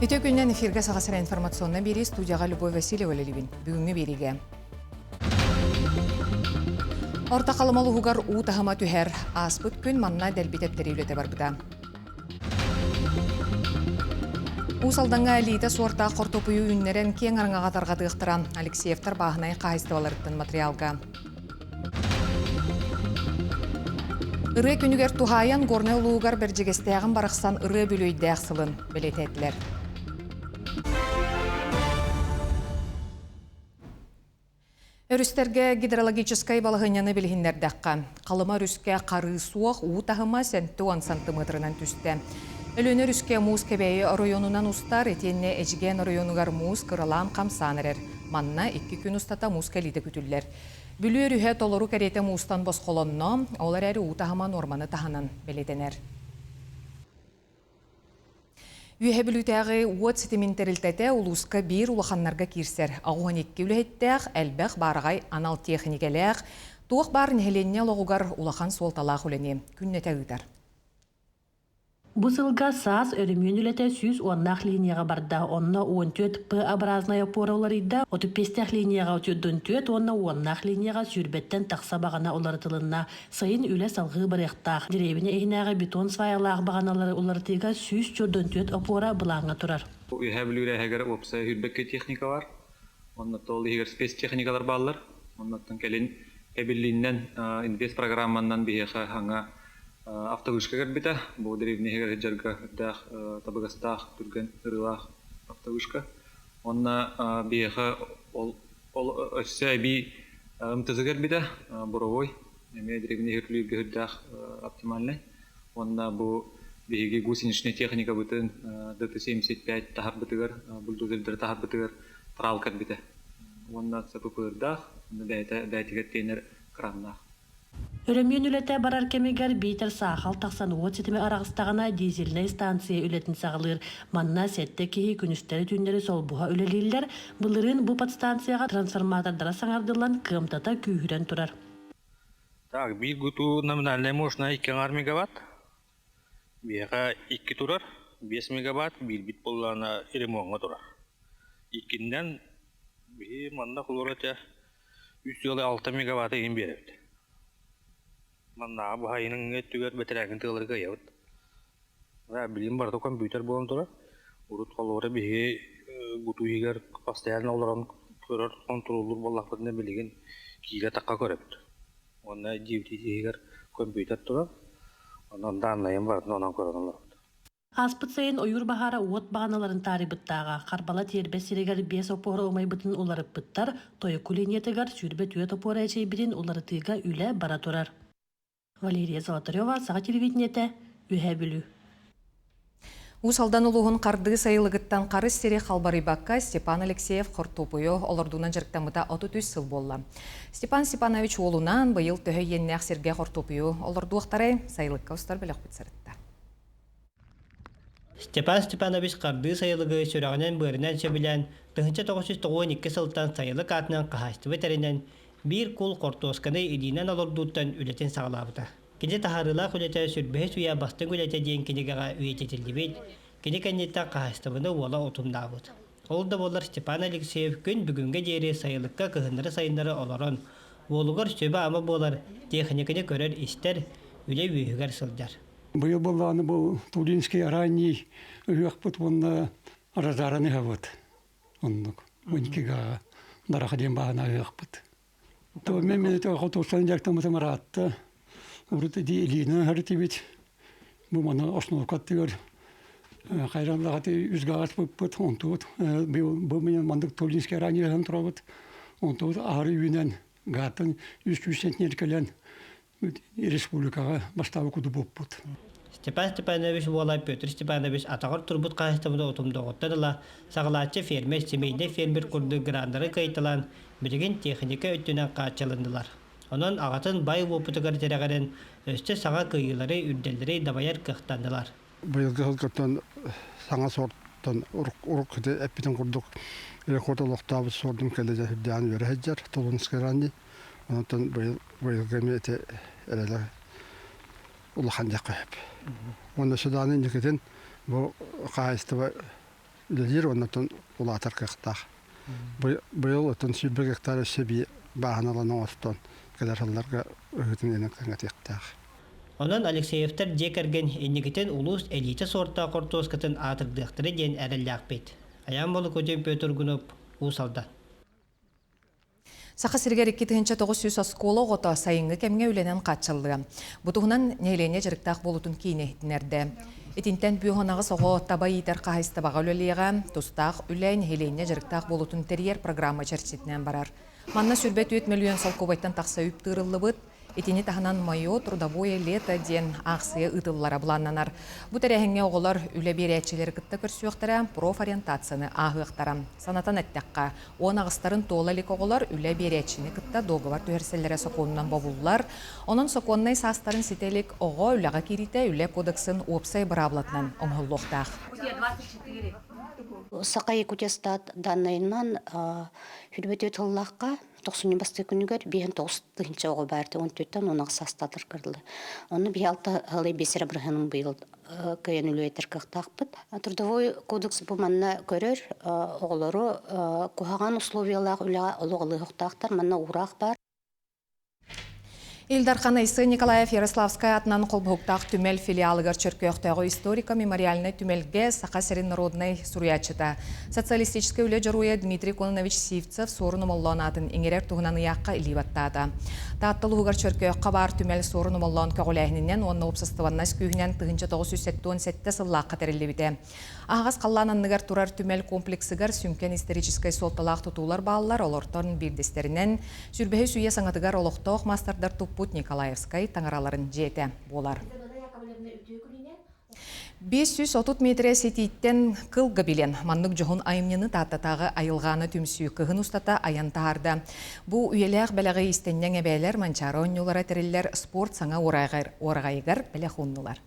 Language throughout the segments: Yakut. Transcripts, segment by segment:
Үтө күннэн эфиргэ Саха сирэ информационнай биэрии студияҕа Любовь Васильева үлэлиибин. Бүгүҥҥү биэриигэ. Орто Халыма улууһугар уу таһыма түһэр. Ааспыт күн манна дэлби тэптэрии үлэтэ барбыта. Уус Алдаҥҥа элиитэ суортаах хортуоппуйу үүннэрэн киэҥ араҥаҕа тарҕатыахтара. Алексеевтар бааһынай хаһаайыстыбаларыттан материалга. Ырыа күнүгэр туһаайан Горнай улууһугар Бэрдьигэстээҕин барахсан ырыа бүлүөйдээх сылын бэлиэтээтилэр. Өрүстэргэ гидрологическай балаһыанньаны билиһиннэрдэххэ, Халыма өрүскэ харыы суох, уу таһыма 70 сантыметрынан түстэ. Өлүөнэ өрүскэ муус Кэбээйи оройуонунан устар, итиэннэ Эдьигээн оройуонугар муус кыралаан хамсаан эрэр. Манна икки күн устата муус кэлиитэ күтүллэр. Бүлүү өрүһэ толору кэриэтэ муустан босхолонно, ол эрээри уу таһыма нуорманы таһынан бэлиэтэнэр. Үөһэ Бүлүүтээҕи уот ситимин тэрилтэтэ улууска биир улаханнарга киирсэр. 82 үлэһиттээх, элбэх баараҕай анал тиэхиньикэлээх, туох баар нэһилиэнньэ олоҕугар улахан суолталаах үлэни күннэтэ ыытар. Бу сылга саас өрөмүөн үлэтэ 110-наах линияҕа барда, онно 14 П-образная опора уларыйда, 35-тээх линияҕа 34 уонна уоннаах линияҕа сүүрбэттэн тахса баҕана уларытылынна. Сайын үлэ салҕыы барыахтаах. Дэриэбинэ иһинээҕи бетон сваялаах баҕаналары уларытыыга 144 опора былааҥҥа турар. Үөһээ Бүлүү үрэһигэр уопсай сүүрбэккэ техника бар. Онно ол иһигэр спецтехникалар бааллар. Оннуттан кэлин эбиллииннэн инвест программанан биһиэхэ саҥа автовышка кэлбитэ. Бу дэриэбинэ иһигэр сылдьарга үрдээх табыгастаах, түргэн ырыылаах автовышка. Уонна биһиэхэ ол Ол өссө эбии МТЗ кэлбитэ, буровой, эмиэ дэриэбинэ иһирдүүлүүргэ сүрдээх оптимальнай. Уонна бу биһиги гусеничнай техникабытын ДТ-75 таһарбытыгар, бульдозердары таһарбытыгар трал кэлбитэ. Уонна ЦПП-ырдаах, бэйэтэ бэйэтигэр тиэнэр краннаах. Өрөмүөн үлэтэ барар кэмигэр биитэр саахал тахсан уот ситимэ араҕыстаҕына дизельнэй станция үлэтин саҕалыыр. Манна сэттэ киһи күнүстэри-түүннэри солбуһа үлэлииллэр. Былырыын бу подстанцияҕа трансформатордара саҥардыллан кыамтата күүһүрэн турар. Так, биир гуту номинальная мощная икки аҥаар мегаватт. Биһиэхэ икки турар, биэс мегаватт, биирбит буоллаҕына ремоҥҥа турар. Иккиннэн биһи манна холура этэ үс ыалы алта мегаватты иһин биэрэбит. Маннааҕы баһайының өттүгэр бэтэрээҥҥин тыаларга ыйабыт. Билигин барыта компьютер буолан турар. Урут холобура биһиги гутуу иһигэр постоянно олорон көрөр, хонтуруоллуур буоллахпытына билигин киирэ тахха көрөбүт. Уонна дьиэбит иһигэр компьютер турар. Онон дааннайын барытын онон көрөн олоробут. Ааспыт сайын ойуур баһаара уот баҕаналарын таарыйбыттааҕа, Харбала тиэрбэс сиригэр биэс опора умайбытын уларыппыттар, Тойоку линиятыгар 24 опора эчэйбитин уларытыыга үлэ бара турар. Валерия Золотарева, Саха телевидениетэ, Үөһээ Бүлүү. Уус Алдан улууһун Хардыы сайылыгыттан харыс сири халбарыйбакка Степан Алексеев хортуоппуйу олордуунан дьарыктаммыта 33 сыл буолла. Степан Степанович уолунаан быйыл төһө иэннээх сиргэ хортуоппуйу олордуохтарай, сайылыкка устар бөлөхпүт сырытта. Степан Степанович Хардыы сайылыгы сүрэҕинэн-быарынан сөбүлээн, 1992 сылтан сайылык аатынан хаһаайыстыба тэринэн, биир куул хортуосканы илиинэн олордууттан үлэтин саҕалаабыта. Кини таһаарыылаах үлэтэ Сүрбэһис үйэ бастыҥ үлэтэ диэн кинигэҕэ үйэтитиллибит, кини кэнниттэн хаһаайыстыбаны уола утумнаабыт. Ол да буоллар Степан Алексеев күн бүгүҥҥэ диэри сайылыкка кыһыннары-сайыннары олорон, уолугар сүбэ-ама буолар, техниканы көрөр-истэр, үлэ үөһүгэр сылдьар. Быйыл буоллаҕына бу Тулинский ранний ыһыахпыт уонна Разаран ыһабыт. Оннук. Уникигаҕа Дараха диэн баһына ыһыахпыт. То мен мен хотуурсан дьарыктаммытым ыраатта. Урут ити илиинэн ыһар этибит. Бу маны основка аттыгар хайранлаҕаты үс гаҕас быппыт. Онтубут бу мен мандык Тулинский ранний ыһан турабыт. Онтубут аһары үүнэн гааттан 300 центнер кэлэн республикаҕа бастаабы кудубуппут. Степан Степанович уола Петр Степанович атаҕар турбут хаһаайыстыбаны утумдуоҕуттан ыла саҕалааччы фермер, семейнэй фермер курдук граннары кыайталаан, билигин техника өттүнэн хааччылыннылар. Онон аҕатын бай уопутугар тирэҕирэн, өссө саҥа кыайыылары, үрдэллэри дабайар кыахтаннылар. Быйылгы сылгыттан саҥа сортан урукку эппитин курдук рекорд олохтообут суордум кэлэ үрдээн үөрэ сылдьар Тулунскай ранний. Онтон быйыл быйылгы эмиэ ити эрэлэ улахан диэххэ сөп. Уонна Судааны инникитин бу хаһаайыстыба үлэлиир оннотон улаатар кыахтаах. Быйыл отон 120 гектар өссө бии бааһыналан оҥостон кэлэр сылларга ыһыытын иэнин кэҥэтиэхтээх. Онон Алексеевтар дьиэ кэргэн инникитин улуус элиитэ суортаах хортуоскатын аатырдыахтара диэн эрэллээхпит. Айаан Болокутин, Петр Гунов, Уус Алдан. Саха сиригэр 2900 оскуола оҕото сайыҥҥы кэмҥэ үлэнэн хааччыллыа. Бу туһунан нэһилиэнньэ дьарыктаах буолуутун киинэ иһитиннэрдэ. Итинтэн бүөһүн оҕо таба иитэр хаһаайыстыбаҕа үлэлиэҕэ, тустаах үлэ нэһилиэнньэ дьарыктаах буолуутун тэрийэр программа чэрчитинэн барар. Манна 24 мөлүйүөн солкуобайтан тахса үп тыырыллыбыт. Итини таһынан «Мое трудовое лето» диэн аахсыйа ыытыллара былааннанар. Бу тэрээһиҥҥэ оҕолор үлэ биэрээччилэри кытта көрсүөхтэрэ, профориентацияны ааһыахтара. Санатан эттэххэ, 18-тарын туола илик оҕолор үлэ биэрээччини кытта дуогабар түһэрсэллэрэ сокуонунан бобуллар. Онон сокуоннай саастарын ситэ илик оҕо үлэҕэ киириитэ Үлэ кодексын уопсай быраабылатынан оҥоһуллуохтаах. Саха Якутия даннайынан хүрбөтүө тыллаахха тохсунньу бастакы күнүгэр биэһин тоҕус тыһыынча оҕо баар 14-тэн 16 саастаатар кырылы. Онно биһи алта халай биэс эрэ бырыһыанын быйыл кыайан үлүөтэр кыахтаахпыт. Трудовой кодекс бу манна көрөр оҕолору куһаҕан условиялаах үлэҕэ олох ылыахтаахтар. Манна уураах баар. Ил Дархан Айсен Николаев Ярославскай атынан холбоһуктаах түмэл филиалыгар Чөркөөхтөөҕү историко-мемориальнай түмэлгэ Саха сирин народнай суруйааччыта, социалистическай үлэ дьоруойа Дмитрий Кононович Сивцев Суорун Омоллоон аатын иҥэрэр туһунан ыйаахха илии баттаата. Таатта улууһугар Чөркөөххө баар түмэл Суорун Омоллоон көҕүлээһининэн уонна уопсастыбаннай күүһүнэн 1977 сыллаахха тэриллибитэ. Аһаҕас халлаан анныгар турар түмэл комплексыгар сүҥкэн историческай суолталаах тутуулар бааллар, олортон биирдэстэринэн Сүрбэһис үйэ саҥатыгар олохтоох маастардар туппут Николаевскай таҥараларын дьиэтэ буолар. 530 метрэ ситииттэн кылга билэн, маннык дьоһун айымньыны Тааттатааҕы айылҕааны түмсүү кыһын устата айан таһаарда. Бу үйэлээх бэлэҕи истэнньэҥ эбээлэр Манчаары оонньуулара тэриллэр спорт саҥа уораҕайыгар бэлэх ууннулар.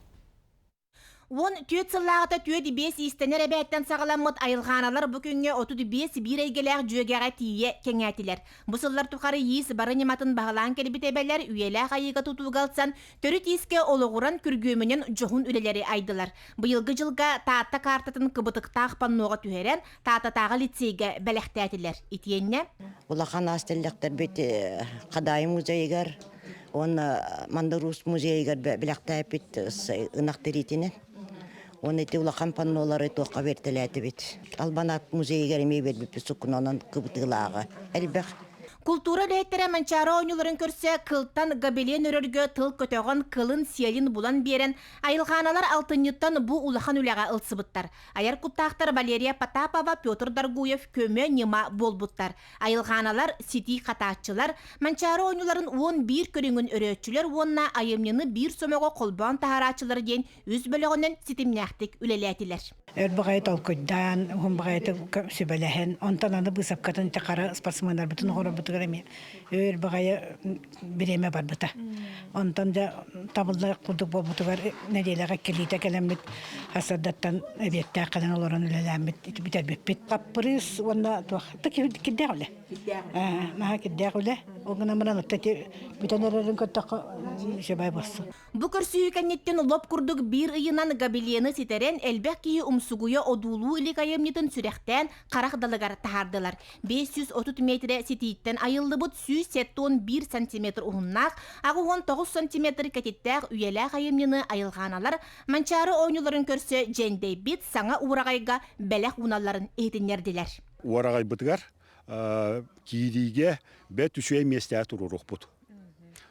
14 сыллааҕыта 45 иистэнэр эбээттэн саҕаламмыт айылҕааналар бу күҥҥэ 35 биир эйгэлээх дьүөгэҕэ тиийэ кэҥээтилэр. Бу сыллар тухары иис бары ньыматын баһылаан кэлбит эбэлэр үйэлээх айыыга тутууга ылсан, төрүт иискэ олоҕуран күргүөмүнэн дьоһун үлэлэри айдылар. Быйылгы дьылга Таатта каартатын кыбытыктаах панноҕа түһэрэн, Тааттатааҕы лицейгэ бэлэхтээтилэр. Итиэннэ Улахан аас тэллэхтэрбит Хадаайы музейыгар Уонна Мандар-Уус музейыгар бэлэхтээппит ынах тириитинэн. Уонна ити улахан паннолары туохха биэртэлээтибит. Албан-Аат музейыгар эмиэ биэрбиппит суккунанан кыбытыылааҕа элбэх. Култуура үлэһиттэрэ Манчаары оонньууларын көрсө кылтан гобелен өрөргө тыл көтөҕөн, кылын, сиэлин булан биэрэн, айылҕааналар алтынньыттан бу улахан үлэҕэ ылсыбыттар. Айар куттаахтар Валерия Потапова, Петр Доргуев көмө-ньыма буолбуттар. Айылҕааналар, ситии хатааччылар, Манчаары оонньууларын 11 көрүҥүн өрөөччүлэр уонна айымньыны биир сомоҕо холбоон таһаарааччылар диэн үс бөлөҕүнэн ситимнээхтик үлэлээтилэр. Өр баҕайы толкуйдаан, уһун баҕайытык сүбэлэһэн, онтон аны быысапкатын ити хара спортсменнарбытын оҥорорбутугар эмиэ өр баҕайы бириэмэ барбыта. Онтон дьэ табыллар курдук буолбутугар нэдиэлэҕэ иккилиитэ кэлэммит сарсыардаттан эбиэттээх кэлэн олорон үлэлээммит бүтэрбиппит. Хаппырыыс уонна туох кирдээх үлэ. Наһаа кирдээх үлэ. Ол гынан баран ити бүтэн эрэрин көрдөххө үчүгэй буолсу. Бу көрсүһүү кэнниттэн лоп курдук биир ыйынан гобелены ситэрэн, элбэх киһи умсугуйа одуулуу илик айымньытын сүрэхтээн харах далыгар таһаардылар. 530 метрэ ситииттэн айыллыбыт 171 сантиметр уһуннаах, 89 сантиметр кэтиттээх үйэлээх айымньыны айылҕааналар Манчаары оонньууларын көрсө дьэндэйбит саҥа уураҕайга бэлэх ууналларын иһитиннэрдилэр. Уораҕайбытыгар киириигэ бэрт үчүгэй миэстэҕэ туруоруохпут.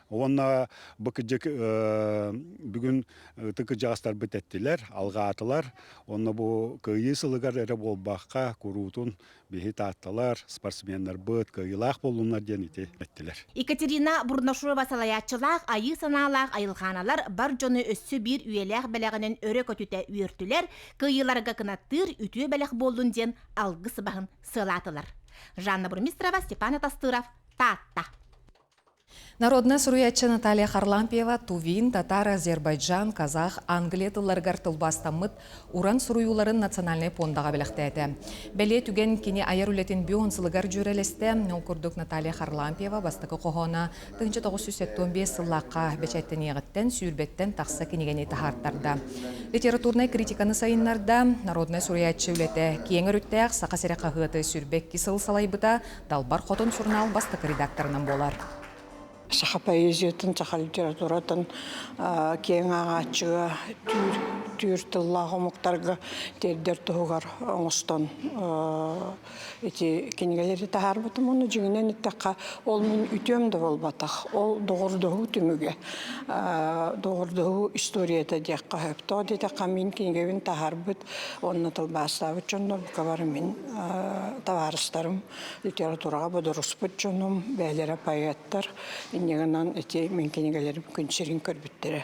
Уонна бу кыдьык бүгүн ытык кырдьаҕастарбыт эттилэр, алҕаатылар. Онно бу кыайыы сылыгар эрэ буолбакка, куруутун биһи таатталар, спортсменнарбыт кыайыылаах буоллуннар диэн ити эттилэр. Екатерина Бурнашова салайааччылаах айыы санаалаах айылҕааналар бар дьону өссө биир үйэлээх бэлэҕинэн өрө көтүтэ үөртүлэр, кыайыыларга кынаттыыр үтүө бэлэх буоллун диэн алгыс баһын сыалаатылар. Жанна Бурмистрова, Степан Атастыров, Таатта. Народнай суруйааччы Наталья Харлампьева тувин, татар, азербайджан, казах, англия тылларыгар тылбаастаммыт уран суруйууларын национальнай пуондаҕа бэлэхтээтэ. Бэлиэ түгэн кини айар үлэтин бүон сылыгар дьүөрэлэстэ. Ол курдук Наталья Харлампьева бастакы хоһооно 1975 сыллаахха бэчээттэниэҕиттэн сүүрбэттэн тахса кинигэни таһаартарда. Литературнай критиканы сайыннарда, народнай суруйааччы үлэтэ киэҥ өрүттээх Саха сирэ хаһыаты 22 сыл салайбыта, Далбар Хотун сурунаал бастакы редакторынан буолар. Саха поэзиятын, саха литературатын киэҥ ааҕааччыга түүр, түүр тыллаах омуктарга тиэрдэр туһугар оҥостон ити кинигэлэри таһаарбытым. Ону дьиҥинэн эттэххэ, ол мин үтүөм да буолбатах. Ол доҕордоһуу түмүгэ, доҕордоһуу историята диэххэ сөп. Тоҕо диэтэххэ, мин кинигэбин таһаарбыт уонна тылбаастаабыт дьоннор бука бары мин табаарыстарым, литератураҕа бодоруспут дьонум, бэйэлэрэ поэттар, инньэ гынан ити мин кинигэлэрим күн сирин көрбүттэрэ.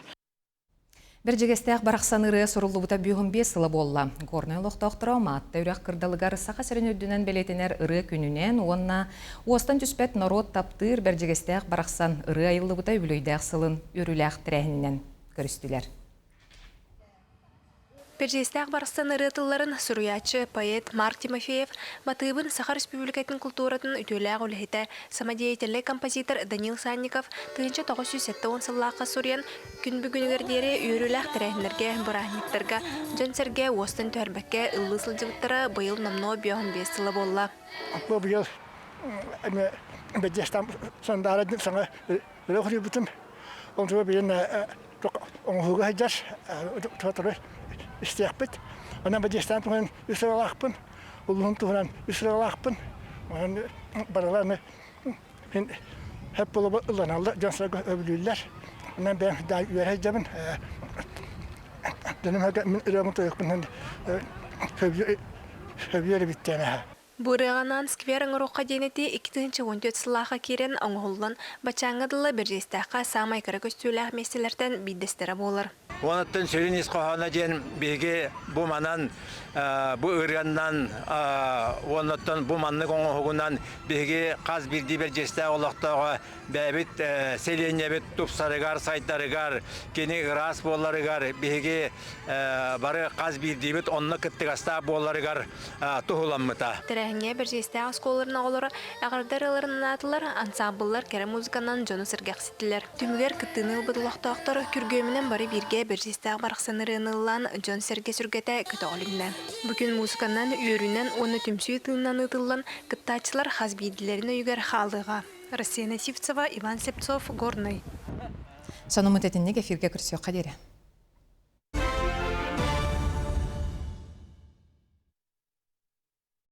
Бэрдьигэстээх барахсан ырыа суруллубута 55 сыла буолла. Горнай олохтоохторо Маатта үрэх кырдалыгар Саха сирин үрдүнэн бэлиэтэнэр ырыа күнүнэн уонна уостан түспэт норуот таптыыр Бэрдьигэстээх барахсан ырыа айыллыбыта үбүлүөйдээх сылын үөрүүлээх тэрээһининэн көрүстүлэр. Бэрдьигэстээх барахсан ырыа тылларын суруйааччы, поэт Марк Тимофеев матыыбын Саха Республикатын култууратын үтүөлээх үлэһитэ, самодеятельнай композитор Данил Санников 1970 сыллаахха суруйан, күн бүгүнүгэр диэри үөрүүлээх тэрээһиннэргэ, бырааһынньыктарга дьон-сэргэ уостан түһэрбэккэ ыллыы сылдьыбыттара быйыл номнуо 55 сыла буолла. Бу быйыл эмиэ Бэрдьигэстээх Сандаара диэн саҥа ырыа суруйбутум. Онтуга билин оҥоһууга сылдьар сотору истиэхпит. Онон Бадьыыстаан туһунан үс ыралаахпын, улууһум туһунан үс ыралаахпын. Онон барыларын мин хөп буолуба ылланаллар, дьон сарга өбүлүүллэр. Онон бэйэм да үөрэ сылдьабын. Дьонум мин ырыабын тойукпун сөбүлүүр эбиттэн аһа. Бу ырыаҕанаан сквер оҥоруохха диэн этии 2014 сыллаахха киирэн оҥоһуллан, баччааҥҥа дылы Бэрдьигэстээххэ саамай кыра көстүүлээх миэстэлэртэн биирдэстэрэ буолар. Онуттан сүрүн ис хоһооно диэн биһиги бу манан бу ырыаннан уоннаттан бу маннык оҥоһугунан биһиги хас биирдии Бэрдьигэстээх олохтооҕо бэйэбит сэлиэнньэбит тупсарыгар, сайдарыгар, кини ыраас буоларыгар биһиги бары хас биирдиибит онно кыттыгастаах буоларыгар туһуламмыта. Тэрээһиҥҥэ Бэрдьигэстээх оскуолаларын оҕолоро эҕэрдэ ырыаларын анаатылар, ансаамбыллар кэрэ музыканан дьону сэргэхситтилэр. Түмүгэр кыттыыны ылбыт олохтоохтор күргүөмүнэн бары бииргэ Бэрдьигэстээх барахсан ырыаны ыллаан дьон-сэргэ сүргэтэ көтөҕүлүннэ. Бу күн музыканан, үөрүүнэн уонна түмсүү тыынынан ыытыллан, кыттааччылар хас биирдиилэрин өйүгэр хаалыаҕа. Россия Сивцева, Иван Слепцов, Горнай. Сонуммут итинник эфиргэ көрсүөххэ диэри.